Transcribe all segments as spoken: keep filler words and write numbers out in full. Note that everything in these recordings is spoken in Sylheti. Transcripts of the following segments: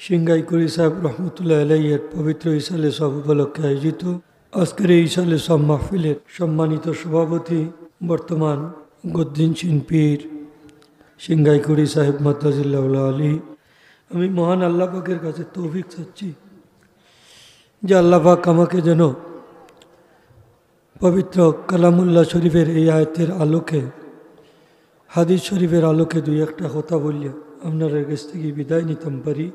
সিংগাইকুড়ি সাহেব রহমতুল্লাহ আলাইহের পবিত্র ইসালে সওয়াব উপলক্ষে আয়োজিত আজকের এই ইসালে সওয়াব মাহফিলের সম্মানিত সভাপতি, বর্তমান গদ্দিনসিন পীর সিংগাইকুড়ি সাহেব মাদ্দাজিল্লাহুল আলী, আমি মহান আল্লাহ পাকের কাছে তৌফিক চাচ্ছি যে আল্লাহ পাক আমাকে যেন পবিত্র কালামুল্লাহ শরীফের এই আয়াতের আলোকে, হাদিস শরীফের আলোকে দুই একটা কথা বলিয়া আপনারার গেছ থাকি বিদায় নিতাম পারি।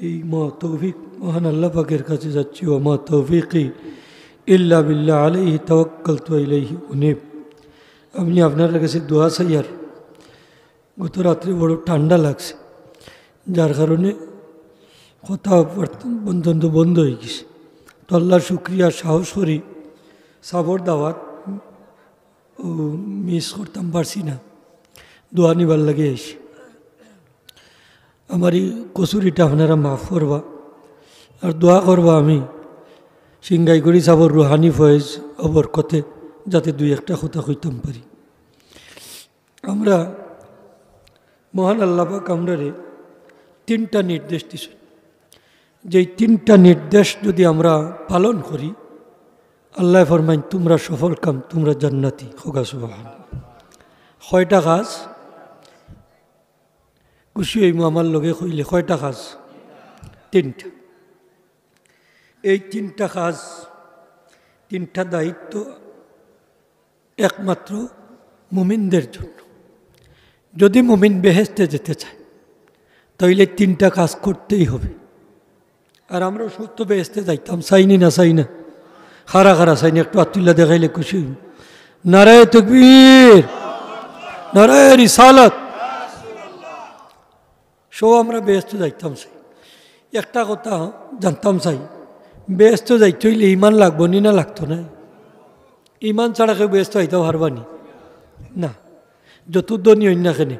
এই মহা তৌফিক মহান আল্লাহ পাকের কাছে চাচ্ছি। ওয়া মা তৌফিকি ইল্লা বিল্লাহ, আলাইহি তাওয়াক্কালতু ওয়া ইলাইহি উনীব। আমি আপনারার গেছে দোয়া চাইয়ার। গত রাত্রে বড় ঠান্ডা লাগছে, যার কারণে কথা বার্তা বন্ধ বন্ধ অইগেছে। তো আল্লাহর শুকরিয়া, সাহস করি সাবর দাওয়াত ও মিস করতাম পারছি না, দোয়া নিবার লাগি আইছি। আমার এই কসুরিটা আপনারা মাফ করবা, আর দোয়া করবা আমি সিংগাইকুড়ি সাবর রুহানি ফয়েজ ও বরকতে যাতে দুই একটা কথা কইতাম পারি। আমরা মহান আল্লাহ পাক আমরারে তিনটা নির্দেশ দিছেন, যেই তিনটা নির্দেশ যদি আমরা পালন করি, আল্লাহ ফরমাইন, "তোমরা সফল কাম, তোমরা জান্নাতি।" কউক্কা সুবহানাল্লাহ। কয়টা কাজ? খুশি অইমু আমার লগে কইলে, কয়টা কাজ? তিনটা। এই তিনটা কাজ, তিনটা দায়িত্ব একমাত্র মুমিনদের জন্য। যদি মুমিন বেহেশতে যেতে চায়, তাইলে তিনটা কাজ করতেই হবে। আর আমরা সত্য বেহেশতে যাইতাম, চাইনি না, চাই না? কারা কারা চাইনি, একটু আত তুলিয়া দেখাইলে খুশি অইমু। নারায়ে তকবীর, নারায়ে রিসালাত। সব আমরা বেহেশতে যাইতাম চাই। একটা কথা জানতাম চাই, বেহেশতে যাইতে অইলে ইমান লাগবো নি না লাগতো না? ইমান ছাড়া কেউ বেহেশতে যাইতে পারবা নি? না। যত ধনী অইন না কেনে,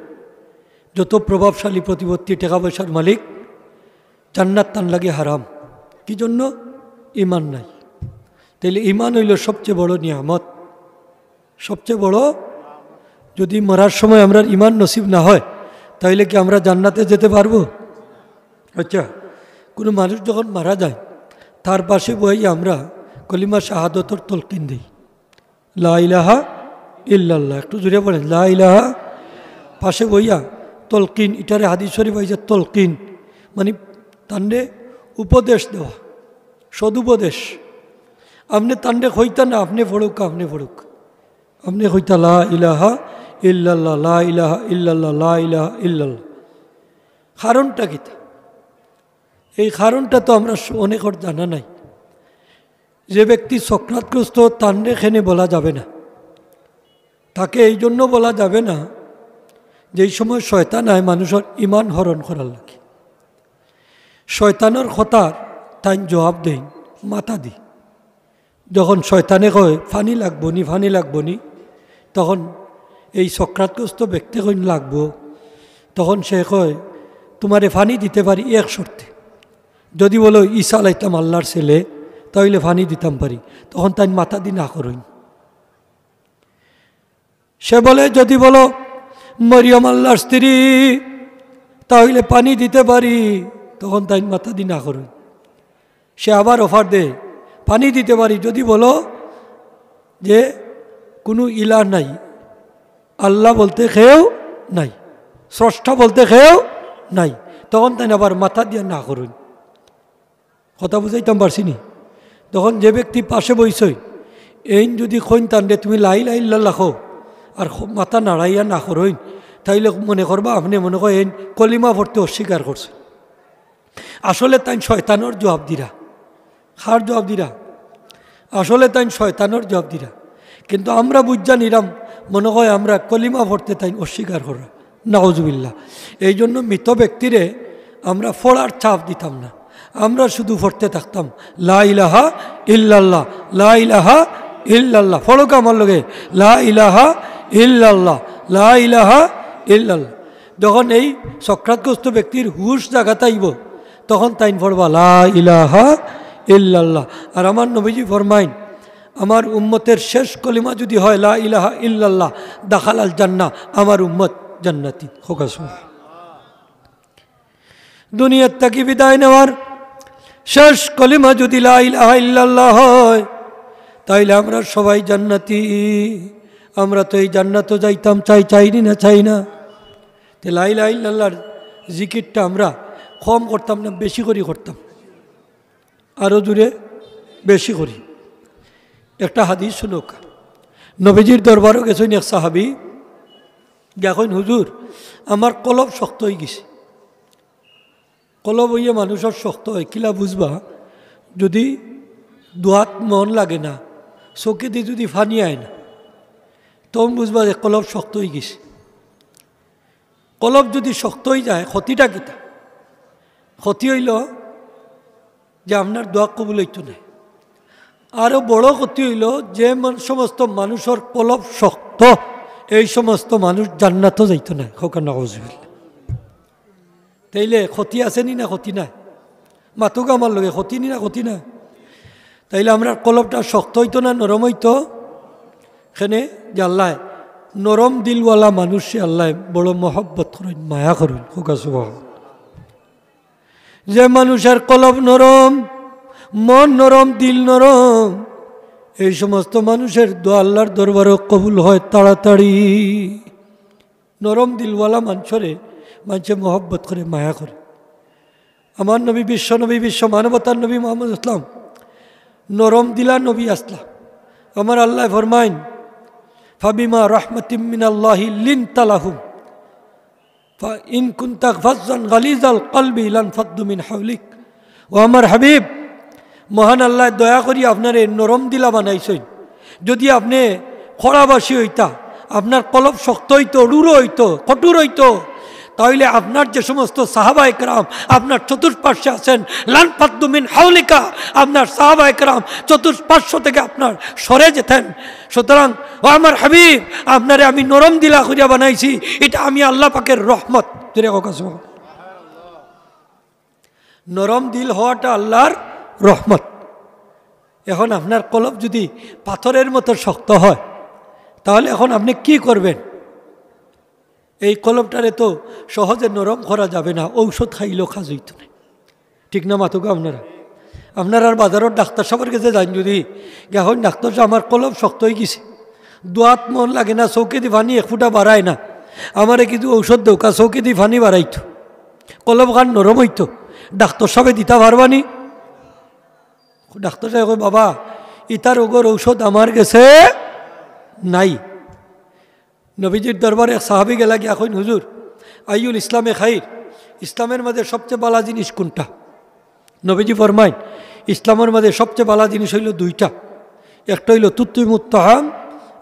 যত প্রভাবশালী, প্রতিপত্তি, টেকা পয়সার মালিক, জান্নাত তান লাগি হারাম। কি জন্য? ইমান নাই। তাইলে ইমান অইলো সবচেয়ে বড় নিয়ামত, সবচেয়ে বড়। যদি মরার সময় আমরার ইমান নসিব না হয়, তাইলে কি আমরা জান্নাতে যেতে পারবো? আচ্ছা, কোনো মানুষ যখন মারা যায়, তার পাশে বইয়া আমরা কলিমা শাহাদতর তলকিন দেই, "লা ইলাহা ইল্লাল্লাহ।" একটু জোরে বলেন, "লা ইলাহা।" পাশে বইয়া তলকিন, ইটারে হাদিস শরীফ আইছে তলকিন, মানে তানরে উপদেশ দেওয়া, সদুপদেশ। আপনে তানরে কইতা না, "আপনে পড়উক্কা, আপনে পড়উক্কা।" আপনে কইতা, "লা ইলাহা ইল্লাল্লাহ, লা ইলাহা ইল্লাল্লাহ, লা ইলাহা ইল্লাল্লাহ।" কারণটা কিতা? এই কারণটা তো আমরা স-, অনেকর জানা নাই। যে ব্যক্তি সক্রাতগ্রস্ত, তানরে কেনে বলা যাবে না। তাকে এই জন্য বলা যাবে না, যেই সময় শয়তান আয় মানুষর ইমান হরণ করার লাগি। শয়তানর কথার তাইন জবাব দেইন মাথা দি। যখন শয়তানে কয়, "পানি লাগবো নি, পানি লাগবো নি?" তখন এই সক্রাতগ্রস্ত ব্যক্তি কইন, "লাগবো।" তখন সে কয়, "তোমারে পানি দিতে পারি এক শর্তে, যদি বলো ঈসা আলাইহিস সালাম আল্লাহর ছেলে, তাইলে পানি দিতাম পারি।" তখন তাইন মাথা দি না করইন। সে বলে, "যদি বলো মরিয়ম আল্লাহর স্ত্রী, তাহলে পানি দিতে পারি।" তখন তাইন মাথা দি না করইন। সে আবার অফার দেয়, "পানি দিতে পারি, যদি বলো যে কোনো ইলাহ নাই, আল্লাহ বলতে কেউ নাই, স্রষ্টা বলতে কেউ নাই।" তখন তাইন আবার মাথা দিয়া না করইন। কথা বুঝাইতাম পারছি নি? তখন যে ব্যক্তি পাশে বইছইন, এইন যদি কইন তানরে, "তুমি লা ইলাহা ইল্লাল্লাহ কও," আর খ-, মাথা নাড়াইয়া না করইন, তাইলে মনে করবা আপনে মনে কয় এইন কলিমা পড়তে অস্বীকার করছইন। আসলে তাইন শয়তানর জবাব দিরা। কার জবাব দিরা? আসলে তাইন শয়তানর জবাব দিরা। কিন্তু আমরা বুঝা নিরাম, মনে কয় আমরা কলিমা পড়তে তাইন অস্বীকার কররা। নাউজুবিল্লাহ। এই জন্য মৃত ব্যক্তিরে আমরা পড়ার চাপ দিতাম না, আমরা শুধু পড়তে থাকতাম, "লা ইলাহা ইল্লাল্লাহ, লা ইলাহা ইল্লাল্লাহ।" পড়উক্কা আমার লগে, "লা ইলাহা ইল্লাল্লাহ, লা ইলাহা ইল্লাল্লাহ।" যখন এই সক্রাতগ্রস্ত ব্যক্তির হুশ জাগাত আইবো, তখন তাইন পড়বা, "লা ইলাহা ইল্লাল্লাহ।" আর আমার নবীজি ফরমাইন, "আমার উম্মতের শেষ কলিমা যদি হয় লা ইলাহা ইল্লাল্লাহ, দাখালাল জান্নাহ, আমার উম্মত জান্নাতি।" কউক্কা সুবহানাল্লাহ। দুনিয়ার থাকি বিদায় নেওয়ার শেষ কলিমা যদি লা ইলাহা ইল্লাল্লাহ হয়, তাইলে আমরা সবাই জান্নাতি। আমরা তো এই জান্নাতো যাইতাম চাই, চাই নি না, চাই না? তে লা ইলাহা ইল্লাল্লাহর জিকিরটা আমরা কম করতাম না, বেশি করি করতাম? আরো জোরে, বেশি করি। একটা হাদিস শুনউক্কা। নবীজির দরবারো গেছইন এক সাহাবী, গিয়া কইন, "হুজুর, আমার কলব শক্ত অইগেছে।" কলব অইয়া মানুষর শক্ত অয়, কিলা বুঝবা? যদি দোয়াত মন লাগে না, চউখেদি যদি পানি আয় না, তখন বুঝবা যে কলব শক্ত অইগেছে। কলব যদি শক্ত অইযায়, ক্ষতিটা কিতা? ক্ষতি অইলো যে আপনার দোয়া কবুল অইতো নায়। আরো বড় ক্ষতি অইলো যে মান-, সমস্ত মানুষর কলব শক্ত, এই সমস্ত মানুষ জান্নাতো যাইতো নায়। কউক্কা নাউজুবিল্লাহ। তাইলে ক্ষতি আছে নি না ক্ষতি নাই? মাতউক্কা আমার লগে, ক্ষতি নি না ক্ষতি নাই? তাইলে আমরার কলবটা শক্ত অইতো না নরম অইতো? কেনে যে আল্লায় নরম দিলওয়ালা মানুষরে আল্লায় বড় মহব্বত করইন, মায়া করইন। কউক্কা সুবহান। যে মানুষর কলব নরম, মন নরম, দিল নরম, এই সমস্ত মানুষর দোয়া আল্লার দরবারো কবুল হয় তাড়াতাড়ি। নরম দিলওয়ালা মানষরে মানষে মহব্বত করে, মায়া করে। আমার নবী, বিশ্ব নবী, বিশ্ব মানবতার নবী মুহাম্মদ ইসলাম নরম দিলা নবী আছলা। আমার আল্লায় ফরমাইন, "ফাবিমা রাহমাতিম মিনাল্লাহি লিনতা লাহুম, ফা ইন কুনতা ফাজ্জান গালিজাল কলবি লানফাদ্দু মিন হাওলিক।" ও আমার হাবিব, মহান আল্লায় দয়া করি আপনারে নরম দিলা বানাইছইন। যদি আপনে খড়াবাসী অইতা, আপনার কলব শক্ত অইতো, রূঢ় অইতো, কঠোর অইতো, তাইলে আপনার যে সমস্ত সাহাবা একরাম আপনার চতুষ্পার্শ্বে আছেন, লানফাদ্দু মিন হাওলিকা, আপনার সাহাবা একরাম চতুষ্পার্শ্ব থেকে আপনার সরে যেতেন। সুতরাং, ও আমার হাবিব, আপনারে আমি নরম দিলা করিয়া বানাইছি, এটা আমি আল্লাহ পাকের রহমত। জোরে কউক্কা সুবহান। নরম দিল হওয়াটা আল্লার রহমত। এখন আপনার কলব যদি পাথরের মতো শক্ত হয়, তাহলে এখন আপনে কি করবেন? এই কলবটারে তো সহজে নরম করা যাবে না, ঔষধ খাইলেও কাজ অইতো নায়। ঠিক না মাতউক্কা আপনারা? আপনারা বাজারর ডাক্তার সাবর গেছে যাইন যদি, গিয়া কইন, "ডাক্তার সাব, আমার কলব শক্ত অইগেছে, দোয়াত মন লাগে না, চউখেদি পানি এক ফুটা বারায় না, আমারে কিছু ঔষধ দেউক্কা, চউখেদি পানি বারাইতো, কলবখান নরম অইতো।" ডাক্তার সাবে দিতা পারবা নি? ডাক্তার সাবে কয়, "বাবা, ইতা রোগর ঔষধ আমার গেছে নাই।" নবীজির দরবারে এক সাহাবী গেলা গিয়া কইন, "হুজুর, আইয়ুল ইসলামে খাইর, ইসলামের মাঝে সবচেয়ে বালা জিনিস কুনটা?" নবীজি ফরমাইন, "ইসলামের মাঝে সবচেয়ে বালা জিনিস অইলো দুইটা, একটা অইলো তুতইমুত তাআম,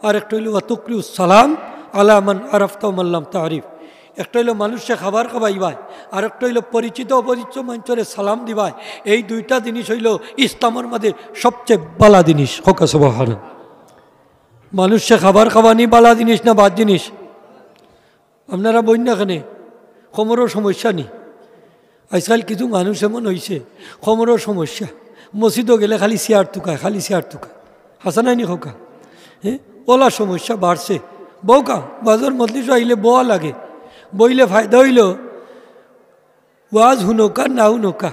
আর একটা অইলো ওয়া তুকরিউস সালাম আলা মান আরাফতা ওয়া মান লাম তারিফ।" একটা অইলো মানষরে খাবার খাবাইবায়, আর একটা অইলো পরিচিত অপরিচিত মানষরে সালাম দিবায়। এই দুইটা জিনিস অইলো ইসলামের মাঝে সবচেয়ে বালা জিনিস। কউক্কা সুবহানাল্লাহ। মানষরে খাবার খাবানি বালা জিনিস না বাদ জিনিস? আপনারা বইন না কেনে? কমরর সমস্যা নি? আজকাল কিছু মানুষ এমন অইছে, কমরর সমস্যা, মসজিদো গেলে খালি চেয়ার তুকায়, খালি চেয়ার তুকায়। হাছা নায় নি কউক্কা? হ্যাঁ, অলা সমস্যা বাড়ছে। বউক্কা, ওয়াজর মজলিসো আইলে বওয়া লাগে, বইলে ফায়দা অইলো, ওয়াজ হুনউক্কা না হুনউক্কা,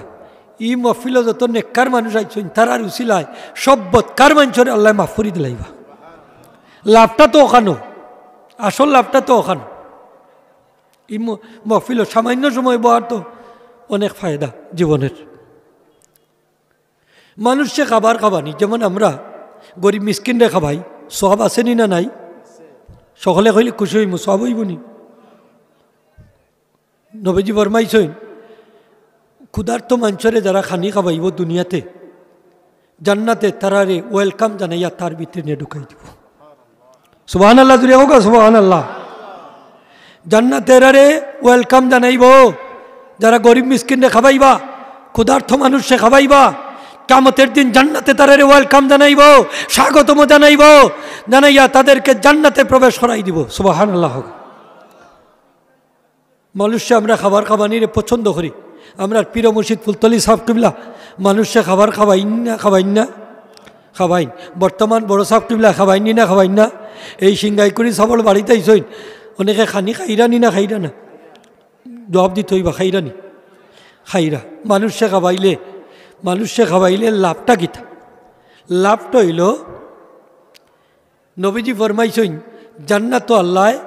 ই মহফিলো যত নেককার মানুষ আইছইন, তারার উছিলায় সব বদকার মানষরে আল্লায় মাফ করি দিলাইবা। লাভটা তো অখানো, আসল লাভটা তো অখানো। ই ম-, মহফিলো সামান্য সময় বওয়ার তো অনেক ফায়দা জীবনের। মানষরে খাবার খাবানি, যেমন আমরা গরিব মিসকিনরে খাবাই, সওয়াব আছে নি না নাই? সকলে কইলে খুশি অইমু, সওয়াব অইবো নি? নবীজি ফরমাইছইন, ক্ষুধার্ত মানষরে যারা খানি খাবাইবো দুনিয়াতে, জান্নাতে তারারে welcome জানাইয়া তার ভিতরে নিয়া ঢুকাই দিবো। সুবহানাল্লাহ, জোরে কউক্কা সুবহানাল্লাহ। জান্নাতে এরারে welcome জানাইবো, যারা গরিব মিসকিনরে খাবাইবা, ক্ষুধার্ত মানষরে খাবাইবা, কিয়ামতের দিন জান্নাতে তারারে welcome জানাইবো, স্বাগতম জানাইবো, জানাইয়া তাদেরকে জান্নাতে প্রবেশ করাই দিবো। সুবহানাল্লাহ। মানষরে আমরা খাবার খাবানিরে পছন্দ করি। আমরার পীর মুর্শিদ ফুলতলি সাব কিবলা মানষরে খাবার খাবাইন না, খাবাইন না? খাবাইন। বর্তমান বড় সাব কিবলা খাবাইন নি না, খাবাইন না? এই সিংগাইকুড়ি সাবর বাড়িত আইছইন, অনেকে খানি খাইরা নি না, খাইরা না? জবাব দিতে অইবা, খাইরা নি? খাইরা, মানুষে খাবাইলে, মানুষে খাবাইলে লাভটা কিতা? লাভটা অইলো, নবীজি ফরমাইছইন, জান্নাতো আল্লায়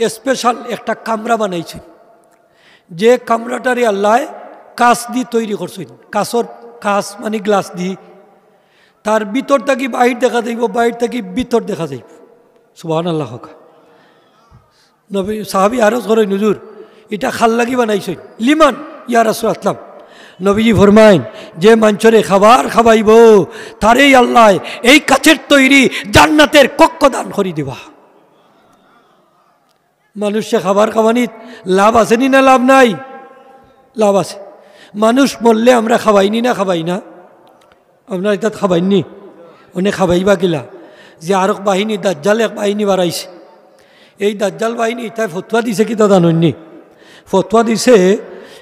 special একটা কামরা বানাইছইন, যে কামরাটারে আল্লায় কাচ দি তৈরি করছইন, কাচর, কাচ মানি গ্লাস দি, তার ভিতর থাকি বাহির দেখা যাইবো, বাহির থাকি ভিতর দেখা যাইবো। সুবহানাল্লাহ কউক্কা। নবী, সাহাবী আরজ করইন, "হুজুর, ইটা কার লাগি বানাইছইন?" "লিমান ইয়া রাসূলুল্লাহ?" নবীজি ফরমাইন, "যে মানষরে খাবার খাবাইবো, তারেই আল্লায় এই কাচের তৈরি জান্নাতের কক্ষ দান করি দিবা।" মানুষে খাবার খাবানিত লাভ আছে নি না লাভ নাই? লাভ আছে। মানুষ মরলে আমরা খাবাইনি না খাবাই না? আপনারা ইতাত খাবাইননি? অনে খাবাইবা কিলা? যে আরক বাহিনী, দাজ্জাল এক বাহিনী বাড়াইছে। এই দাজ্জাল বাহিনী ইতায় ফতোয়া দিছে কিতা জানইননি? ফতোয়া দিছে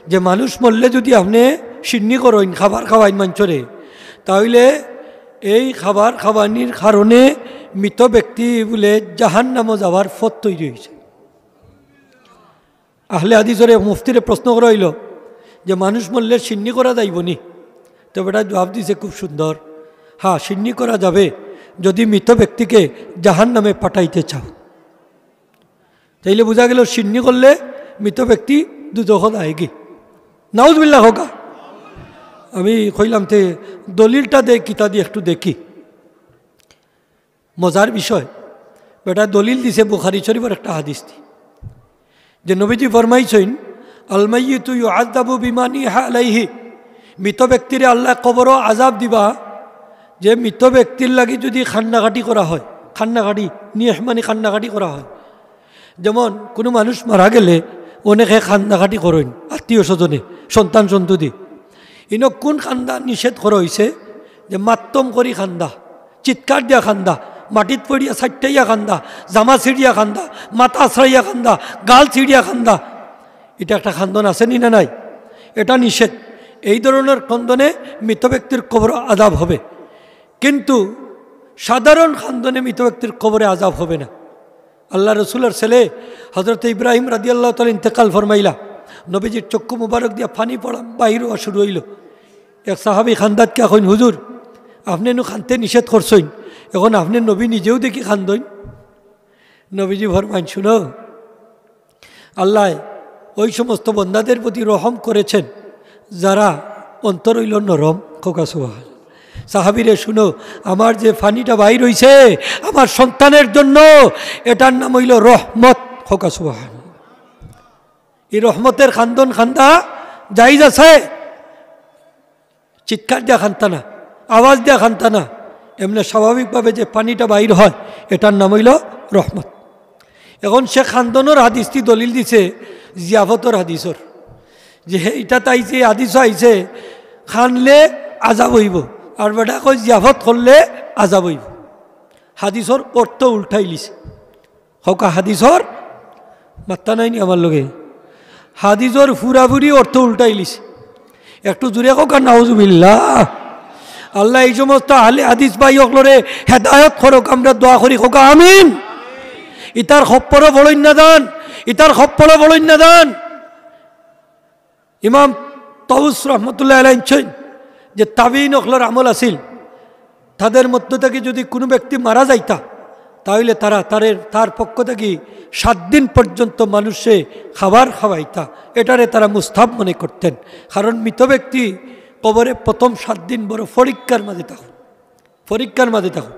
যে মানুষ মরলে যুদি আপনে শিন্নি করইন, খাবার খাবাইন মানষরে, তা অইলে এই খাবার খাবানির কারণে মৃত ব্যক্তি বুলে জাহান্নামো যাওয়ার পথ তৈরি অইছে। আহলে হাদিসরে, মুফতিরে প্রশ্ন করা অইলো যে মানুষ মরলে শিন্নি করা যাইবো নি? তো বেটায় জুয়াব দিছে খুব সুন্দর, "হ্যাঁ, শিন্নি করা যাবে যুদি মৃত ব্যক্তিকে জাহান্নামে পাঠাইতে চাও।" তাইলে বুঝা গেলো শিন্নি করলে মৃত ব্যক্তি দুজখো যায়গি। নাউজুবিল্লাহ কউক্কা। আমি কইলাম তে দলিলটা দে, কিতা দি একটু দেখি। মজার বিষয়, বেটায় দলিল দিছে বুখারী শরীফর একটা হাদিস দি, যে নবীজি ফরমাইছইন, "আল মাইয়িতু ইউআযাবু বিমা নিহা আলাইহি।" মৃত ব্যক্তিরে আল্লায় কবরো আযাব দিবা, যে মৃত ব্যক্তির লাগি যুদি কান্নাকাটি করা হয়, কান্নাকাটি, নিহ মানি কান্নাকাটি করা হয়। যেমন কুনু মানুষ মারা গেলে অনেকে কান্নাকাটি করইন, আত্মীয় স্বজনে, সন্তান সন্ততি। ইনো কুন কান্দা নিষেধ করা অইছে? যে মাত্তম করি কান্দা, চিৎকার দিয়া কান্দা, মাটিত পড়িয়া ছাইট্টাইয়া কান্দা, জামা ছিড়িয়া কান্দা, মাথা আছড়াইয়া কান্দা, গাল ছিড়িয়া কান্দা। ইটা একটা কান্দন আছে নি না নাই? এটা নিষেধ। এই ধরনের কান্দনে মৃত ব্যক্তির কবর আযাব হবে, কিন্তু সাধারণ কান্দনে মৃত ব্যক্তির কবরে আযাব হবে না। আল্লাহ রসুলর ছেলে হযরত ইব্রাহিম রাদিয়াল্লাহু তাআলা ইন্তেকাল ফরমাইলা, নবীজির চক্ষু মুবারক দিয়া পানি পড়া বাহির অওয়া শুরু অইলো। এক সাহাবী কান্দাত কিয়া কইন, "হুজুর, আপনে নু কানতে নিষেধ করছইন, এখন আপনে নবী নিজেউ দেখি কান্দইন।" নবীজি ফরমাইন, "শুনো, আল্লায় ওই সমস্ত বন্দাদের প্রতি রহম করেছেন যারা অন্তর অইলো নরম।" কউক্কা সুবহান। সাহাবীরে, শুনো, আমার যে পানিটা বাইর অইছে আমার সন্তানের জন্য, এটার নাম অইলো রহমত। কউক্কা সুবহান। এই রহমতের কান্দন কান্দা জায়েজ আছে, চিৎকার দিয়া কান্দতা না, আওয়াজ দিয়া কান্দতা না, এমনে স্বাভাবিকভাবে যে পানিটা বাইর হয়, এটার নাম অইলো রহমত। এখন সে কান্দনর হাদিসদি দলিল দিছে জিয়াফতর হাদিসর, যে ইটাত আইছে, হাদিসো আইছে, কানলে আযাব অইবো, আর বেটা কয় জিয়াফত করলে আযাব অইবো। হাদিসর অর্থ উল্টাইলিছে। কউক্কা, হাদিসর মাত্তা নাই নি আমার লগে? হাদিসর পুরাপুরি অর্থ উল্টাইলিছে। একটু জুরে কউক্কা, নাউজুবিল্লাহ। আল্লায় এই সমস্ত আহলে হাদিস ভাই অকলরে হেদায়ত করউক, আমরা দোয়া করি, কউক্কা আমিন। ইতার খপ্পরো পড়ইন না যান, ইতার খপ্পরো পড়ইন না যান। ইমাম তাউস রহমতুল্লাহ আলাইহি কইন যে তাবিঈন অকলর আমল আছিল, তাদের মধ্য থাকি যুদি কুনু ব্যক্তি মারা যাইতা, তা অইলে তারা তারে, তার পক্ষ থাকি সাত দিন পর্যন্ত মানুষে খাবার খাওয়াইতা। এটারে তারা মুস্তাহাব মনে করতেন, কারণ মৃত ব্যক্তি কবরে প্রথম সাত দিন বড় পরীক্ষার মাঝে থাকইন, পরীক্ষার মাঝে থাকইন।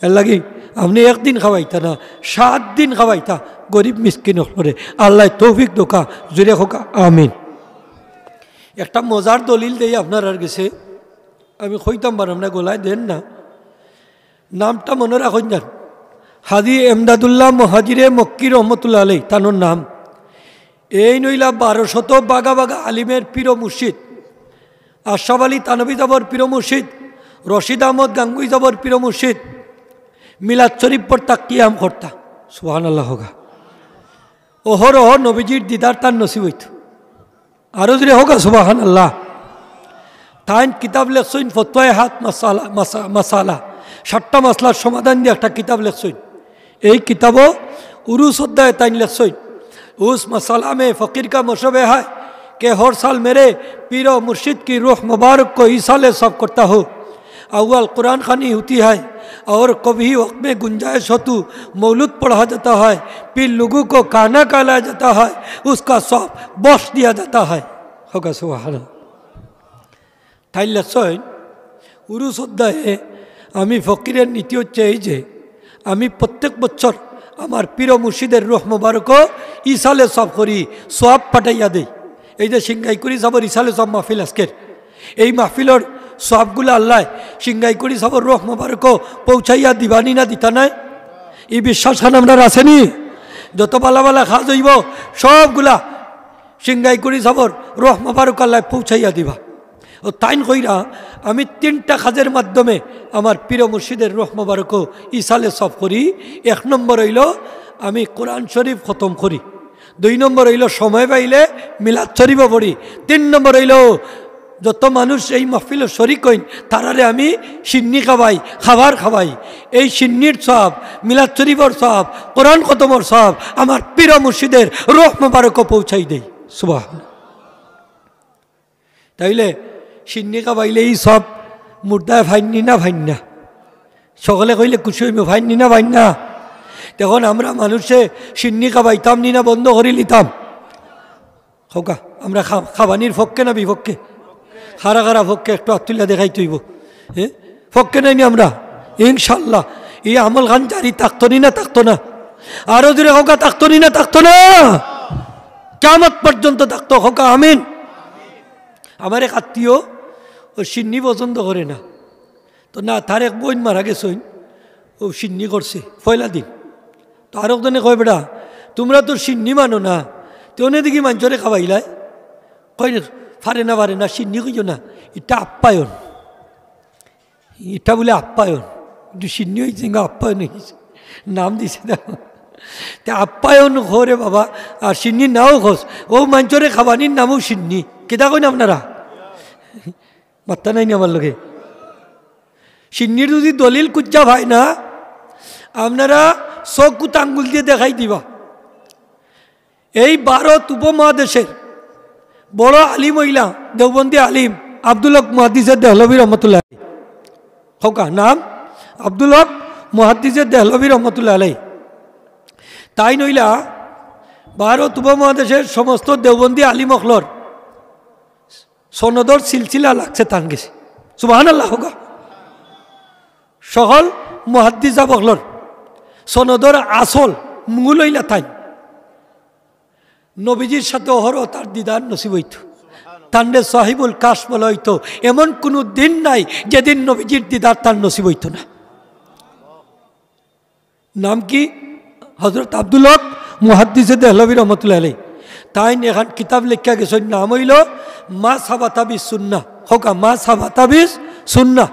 এরলাগি আপনে একদিন খাওয়াইতা না, সাত দিন খাওয়াইতা গরিব মিসকিন অকলরে। আল্লায় তৌফিক দেউক্কা, জুরে কউক্কা আমিন। একটা মজার দলিল দেই আপনারার গেছে, আমি কইতাম পাররাম না, গলায় দেন না। নামটা মনো রাখইন যান, হাজী এমদাদুল্লাহ মুহাজিরে মক্কি রহমতুল্লাহ আলাইহি তানর নাম। এইন অইলা বারোশত বাগা বাগা আলিমের পীর ও মুর্শিদ, আশরাফ আলী থানভী সাবর পীর ও মুর্শিদ, রশিদ আহমদ গাঙ্গুহী সাবর পীর ও মুর্শিদ, মিলাদ শরীফ পড়তা, কিয়াম করতা। সুবহানাল্লাহ কউক্কা। অহরহ নবীজির দিদার তান নসিব অইতো। আরো জুরে কউক্কা সুবহানাল্লাহ। তাইন কিতাব লেখছইন ফতোয়ায়ে হাত মাসালা, মাসা-, মাসালা। সাতটা মাসলার সমাধান দিয়া একটা কিতাব লেখছইন। এই কিতাবো উরুস অধ্যায়ে তাইন লেখছইন, "উস মাসালা মে ফকির কা মশরবে হায়, کہ ہر سال میرے پیر و مرشد کی روح مبارک کو ایصال ثواب کرتا ہوں۔ اول قرآن خوانی ہوتی ہے اور کبھی وقت میں گنجائش ہو تو مولود پڑھا جاتا ہے، پھر لوگوں کو کھانا کھلایا جاتا ہے، اس کا ثواب بخش دیا جاتا ہے۔ ہوگا سبحان اللہ۔ তাইন লেখছইন, উরুস অধ্যায়ে আমি ফকিরের নীতি হচ্ছে এই যে, আমি প্রত্যেক বছর আমার পীর মুর্শিদের রুহ মোবারকও ইসালে সওয়াব করি, সওয়াব পাঠাইয়া দেই। এই যে সিংগাইকুড়ি সাবর ইসালে সওয়াব মাহফিল আজকের, এই মাহফিলর সওয়াবগুলা আল্লায় সিংগাইকুড়ি সাবর রুহ মোবারকও পৌঁছাইয়া দিবানি না দিতা নায়? এই বিশ্বাস খান আমরার আছেনি? যত বালা বালা কাজ অইবো, সবগুলা সিংগাইকুড়ি সাবর রুহ মোবারক আল্লায় পৌঁছাইয়া দিবা। ও তাইন কইরা, আমি তিনটা কাজের মাধ্যমে আমার পীর মুর্শিদের রুহ মোবারকও ইসালে সওয়াব করি। এক নম্বর অইলো আমি কোরআন শরীফ খতম করি, দুই নম্বর অইলো সময় পাইলে মিলাদ শরীফও পড়ি, তিন নম্বর অইলো যত মানুষ এই মাহফিলো শরিক অইন, তারারে আমি শিন্নি খাওয়াই, খাবার খাওয়াই। এই শিন্নির সওয়াব, মিলাদ শরীফর সওয়াব, কোরআন খতমর সওয়াব আমার পীর মুর্শিদের রুহ মোবারকও পৌঁছাই দেই। সুবহানাল্লাহ। তাইলে শিন্নি খাওয়াইলে ই সওয়াব মুর্দায় পাইননি না পাইন না? সকলে কইলে খুশি অইমু, পাইননি না পাইন না? তখন আমরা মানুষে শিন্নি খাওয়াইতাম নি না বন্ধ করি লিতাম? কউক্কা, আমরা খা-, খাবানির পক্ষে না বিপক্ষে? কারা কারা পক্ষে একটু আত তুলিয়া দেখাইতে অইবো। হ্যাঁ, পক্ষে নায়নি আমরা? ইনশাআল্লাহ, ই আমল খান জারি থাকতো নি না থাকতো না? আরো জোরে কউক্কা, থাকতো নি না থাকতো না? কিয়ামত পর্যন্ত থাকতো, কউক্কা আমিন। আমার এক আত্মীয়, ও শিন্নি পছন্দ করে না, তো না, তার এক বইন মারা গেছইন, ও শিন্নি করছে পয়লা দিন। তো আরক জনে কয়, "বেটা, তুমরা তো শিন্নি মানো না, তে অনে দেখি মানষরে খাওয়াইলায়।" কয়, "পারে না, পারে না, শিন্নি কইও না, ইটা আপ্যায়ন, ইটা বুলে আপ্যায়ন, একটু শিন্নি অইছে, ইঙ্গা আপ্যায়ন অইছে, নাম দিছে না।" তে আপ্যায়ন করে বাবা, আর শিন্নি নাও খস, ও মানষরে খাওয়ানির নামও শিন্নি। কিতা কইন আপনারা? মাত্তা নায়নি আমার লগে? শিন্নির যদি দলিল খুঁজা পায় না, আপনারা চউখ কুত আঙ্গুল দিয়া দেখাই দিবা। এই ভারত উপমহাদেশের বড় আলিম অইলা দেওবন্দি আলিম আব্দুল হক মুহাদ্দিসে দেহলভী রহমতুল্লাহ আলাইহি। কউক্কা নাম আব্দুল হক মুহাদ্দিসে দেহলভী রহমতুল্লাহ আলাইহি। তাইন অইলা ভারত উপমহাদেশের সমস্ত দেওবন্দি আলিম অকলর সনদর সিলসিলা লাগছে তান গেছে। সুবহানাল্লাহ কউক্কা। সকল মুহাদ্দিস সাব অকলর সনদর আসল মূল অইলা তাইন। নবীজির সাথে অহরহ তার দিদার নসিব অইতো। তানরে সাহিবুল কাশফ বলা অইতো। এমন কুনু দিন নাই যেদিন নবীজির দিদার তার নসিব অইতো না। নাম কি? হজরত আব্দুল হক মুহাদ্দিসে দেহলভী রহমতুল্লাহ আলাইহি। তাইন এখান কিতাব লেখিয়া গেছইন, নাম অইলো মা সাবাতা বিস সুন্নাহ। কউক্কা, মা সাবাতা বিস সুন্নাহ।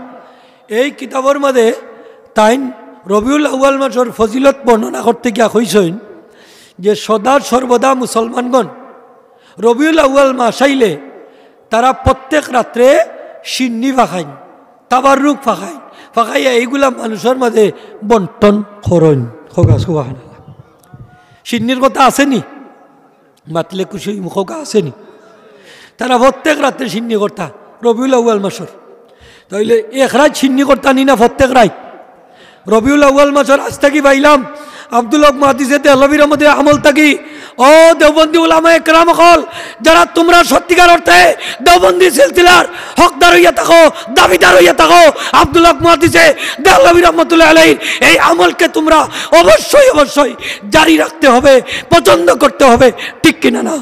এই কিতাবর মাঝে তাইন রবিউল আউয়াল মাসর ফজিলত বর্ণনা করতে গিয়া কইছইন যে সদা সর্বদা মুসলমানগণ রবিউল আউয়াল মাস আইলে তারা প্রত্যেক রাত্রে শিন্নি ফাকাইন, তাবাররুক ফাকাইন, ফাকাইয়া এইগুলা মানুষর মাঝে বন্টন করইন। কউক্কা সুবহানাল্লাহ। শিন্নির কথা আছেনি? মাতলে খুশি অইমু, কউক্কা আছেনি? তারা প্রত্যেক রাত্রে শিন্নি করতা রবিউল আউয়াল মাসর। তাইলে এক রাইত শিন্নি করতা নি না প্রত্যেক রাইত? রবিউল আউয়াল মাসর আজ থাকি পাইলাম আব্দুল হক মুহাদ্দিসে দেহলভী রহমতের আমল থাকি। ও দেওবন্দি উলামায়ে কেরাম অকল, যারা তুমরা সত্যিকার অর্থে দেওবন্দি সিলসিলার হকদার অইয়া থাকো, দাবিদার অইয়া থাকো, আব্দুল হক মুহাদ্দিসে দেহলভী রহমতুল্লাহ আলাইহির এই আমলকে তুমরা অবশ্যই, অবশ্যই জারি রাখতে হবে, পছন্দ করতে হবে, ঠিক কিনা না?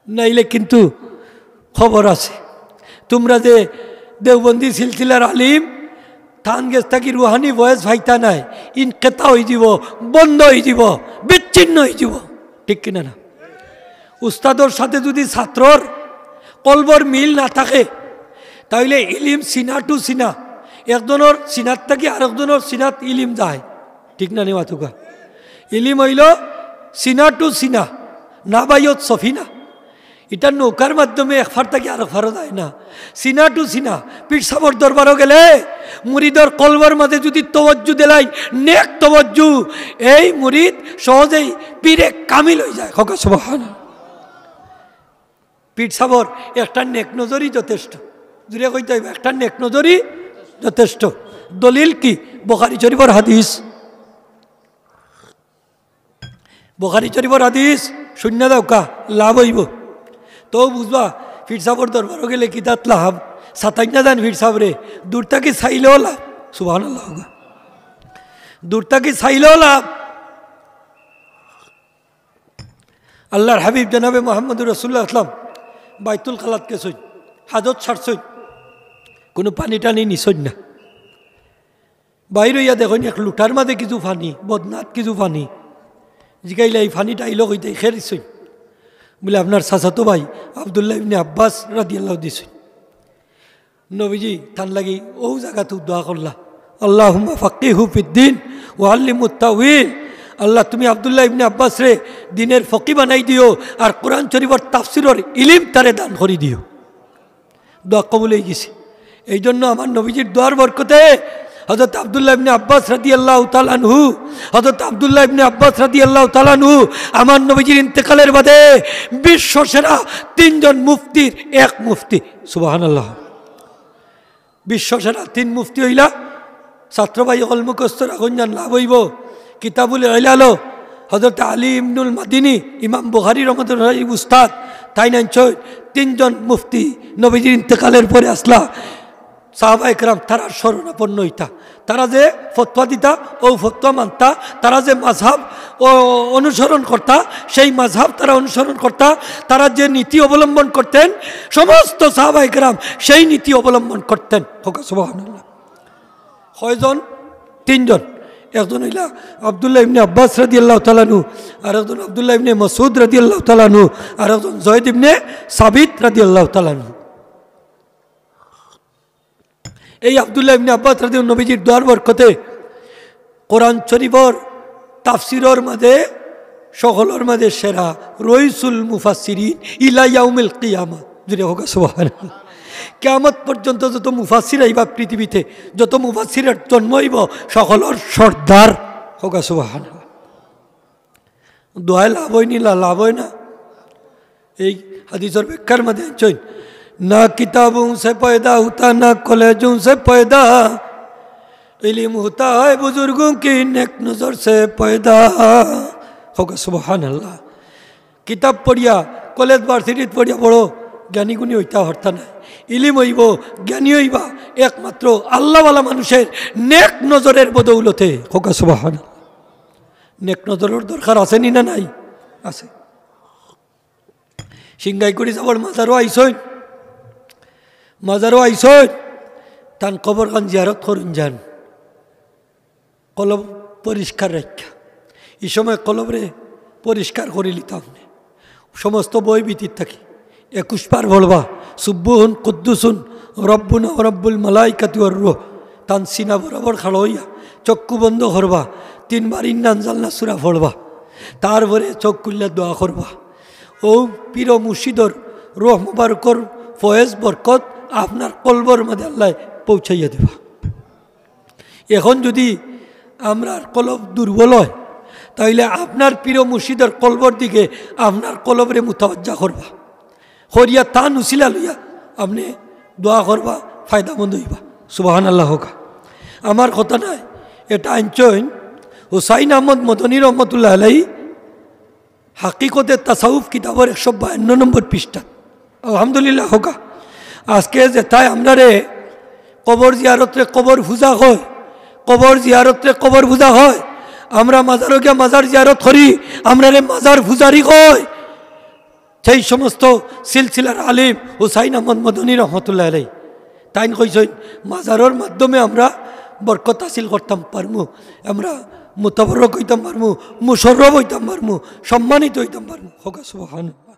নাইলে কিন্তু খবর আছে। তুমরা যে দেওবন্দি সিলসিলার আলিম, তান গেছ থাকি রুহানি ফয়েজ পাইতা নায়, ইনকেতা অইযিবো, বন্ধ অইযিবো, বিচ্ছিন্ন অইযিবো, ঠিক কিনা না? উস্তাদর সাথে যদি ছাত্রর কলবর মিল না থাকে, তাইলে ইলিম সিনা to সিনা, একজনর সিনাত থাকি আরেকজনর সিনাত ইলিম যায়, ঠিক না নি মাতুক্কা? ইলিম অইলো সিনা to সিনা, না বাইয়ত সফিনা। ইটা নৌকার মাধ্যমে এক ফার থাকি আরক ফারো যায় না, সিনা to সিনা। পীর সাবর দরবারো গেলে মুরিদর কলবর মাঝে যদি তওয়াজ্জু দিলাইন, নেক তওয়াজ্জু, এই মুরিদ সহজেই পীরে কামিল অইযায়। কউক্কা সুবহানাল্লাহ। পীর সাবর একটা নেক নজরই যথেষ্ট। জুরে কইতে অইবো, একটা নেক নজরই যথেষ্ট। দলিল কি? বুখারী শরীফর হাদিস। বুখারী শরীফর হাদিস, শুনিয়া যাউক্কা, লাভ অইবো। তো বুঝবা, পীর সাবর দরবারো গেলে কিতাত লাভ, সাতাইন না যান পীর সাবরে, দূর থাকি চাইলেও লাভ। সুবহানাল্লাহ। দূর থাকি চাইলেও লাভ। আল্লাহর হাবিব জনাবে মুহাম্মদুর রাসূলুল্লাহ আসলাম বাইতুল খালাত গেছইন, হাজত সারছইন, কুনু পানি টানি নিছইন না। বাইর অইয়া দেখইন এক লুটার মাঝে কিছু পানি, বদনাত কিছু পানি। জিগাইলা, "ই পানিটা আইলো কই থাকি, কে দিছইন?" বুলে, "আপনার চাচাতো ভাই আব্দুল্লাহ ইবনে আব্বাস রাদিয়াল্লাহু দিছইন।" নবীজি তান লাগি অউ জাগাত দোয়া করলা, "আল্লাহুম্মা ফাক্কিহু ফিদ্দিন ওয়া আল্লিমহু তাউইল।" আল্লাহ, তুমি আব্দুল্লাহ ইবনে আব্বাসরে দ্বীনর ফকি বানাই দিও, আর কোরআন শরীফর তাফসীরর ইলিম তারে দান করি দিও। দোয়া কবুল অইগেছে। এই জন্য আমার নবীজির দোয়ার বরকতে হযরত আব্দুল্লাহ ইবনে আব্বাস রাদিয়াল্লাহু তাআলা আনহু, হযরত আব্দুল্লাহ ইবনে আব্বাস রাদিয়াল্লাহু তাআলা আনহু আমার নবীজির ইন্তেকালের বাদে বিশ্বসেরা তিনজন মুফতির এক মুফতি। সুবহানাল্লাহ। বিশ্বসেরা তিন মুফতি অইলা। ছাত্র ভাই অকল মুখস্থ রাখইন যান, লাভ অইবো। কিতাবুল ইলালো হযরত আলী ইবনুল মাদিনী, ইমাম বুখারী রহমতুল্লাহ আলাইহির উস্তাদ, তাইন আনছইন তিনজন মুফতি নবীজির ইন্তেকালের পরে আছলা। সাহাবায়ে কেরাম তারার শরণাপন্ন অইতা, তারা যে ফতোয়া দিতা, অউ ফতোয়া মানতা, তারা যে মাযহাব ও অনুসরণ করতা, সেই মাযহাব তারা অনুসরণ করতা, তারা যে নীতি অবলম্বন করতেন, সমস্ত সাহাবায়ে কেরাম সেই নীতি অবলম্বন করতেন। কউক্কা সুবহানাল্লাহ। কয়জন? তিনজন। একজন অইলা আব্দুল্লাহ ইবনে আব্বাস রাদিয়াল্লাহু তাআলা আনহু, আর একজন আব্দুল্লাহ ইবনে মাসউদ রাদিয়াল্লাহু তাআলা আনহু, আর একজন যায়েদ ইবনে সাবিত রাদিয়াল্লাহু তাআলা আনহু। এই আব্দুল্লাহ ইবনে আব্বাস রাদিয়াল্লাহু নবীজির দোয়ার বরকতে কোরআন শরীফর তাফসীরর মাঝে সকলর মাঝে সেরা, রইসুল মুফাসসিরিন ইলা ইয়াউমিল কিয়ামা। জুরে কউক্কা সুবহানাল্লাহ। কিয়ামত পর্যন্ত যত মুফাসসির আইবা পৃথিবীতে, যত মুফাসসিরের জন্ম অইবো, সকলর সর্দার। কউক্কা সুবহানাল্লাহ। দোয়ায় লাভ অয়নি, লা-, লাভ অয় না? এই হাদিসর ব্যাখ্যার মাঝে আনছইন, "না কিতাবোঁ সে পয়দা হোতা, না কলেজোঁ সে পয়দা, ইলিম হোতা হ্যায় বুজুর্গোঁ কি নেক নজর সে পয়দা।" কউক্কা সুবহানাল্লাহ। কিতাব পড়িয়া, কলেজ ভার্সিটিত পড়িয়া বড় জ্ঞানী গুণী অইতা পারতা নায়। ইলিম অইবো, জ্ঞানী অইবা একমাত্র আল্লাহওয়ালা মানুষের নেক নজরের বদৌলতে। কউক্কা সুবহানাল্লাহ। নেক নজরর দরকার আছে নি না নাই? আছে। সিংগাইকুড়ি সাবর মাজারো আইছইন, মাজারো আইছইন, তান কবরখান জিয়ারত করইন যান। কলব পরিষ্কার রাখিয়া, ই সময় কলবরে পরিষ্কার করিলিতা আপনে। সমস্ত ভয় ভীতির থাকি একুশ বার পড়বা, "সুব্বুহুন কুদ্দুসুন রব্বুনা ওয়া রব্বুল মালাইকাতি ওয়ার রূহ।" তান সিনা বরাবর খাড়া অইয়া চক্ষু বন্ধ করবা, তিনবার ইন্না আনজালনা সূরা পড়বা, তারপরে চোখ খুলিয়া দোয়া করবা। অউ পীর ও মুর্শিদর রূহ মুবারকর ফয়েজ বরকত আপনার কলবর মাঝে আল্লায় পৌঁছাইয়া দিবা। এখন যুদি আমরার কলব দুর্বল অয়, তাইলে আপনার পীর ও মুর্শিদর কলবর দিকে আপনার কলবরে মুতাওয়াজ্জা করবা, করিয়া তান উসিলা লইয়া আপনে দোয়া করবা, ফায়দামন্দ অইবা। সুবহানাল্লাহ কউক্কা। আমার কথা নায়, এটা আনছইন হুসাইন আহমদ মদনী রহমতুল্লাহ আলাইহি, হাকিকতে তাসাউফ কিতাবর একশো বায়ান্ন নম্বর পৃষ্ঠা। আলহামদুলিল্লাহ কউক্কা। আজকে যেতায় আমরারে কবর জিয়ারতরে কবর পূজা কয়, কবর জিয়ারতরে কবর পূজা কয়, আমরা মাজারো গিয়া মাজার জিয়ারত করি, আমরারে মাজার পূজারি কয়। সেই সমস্ত সিলসিলার আলিম হুসাইন আহমদ মদনী রহমতুল্লাহ আলাইহি, তাইন কইছইন, মাজারর মাধ্যমে আমরা বরকত হাসিল করতাম পারমু, আমরা মুতাবাররক অইতাম পারমু, মুশাররফ অইতাম পারমু, সম্মানিত অইতাম পারমু। কউক্কা সুবহানাল্লাহ।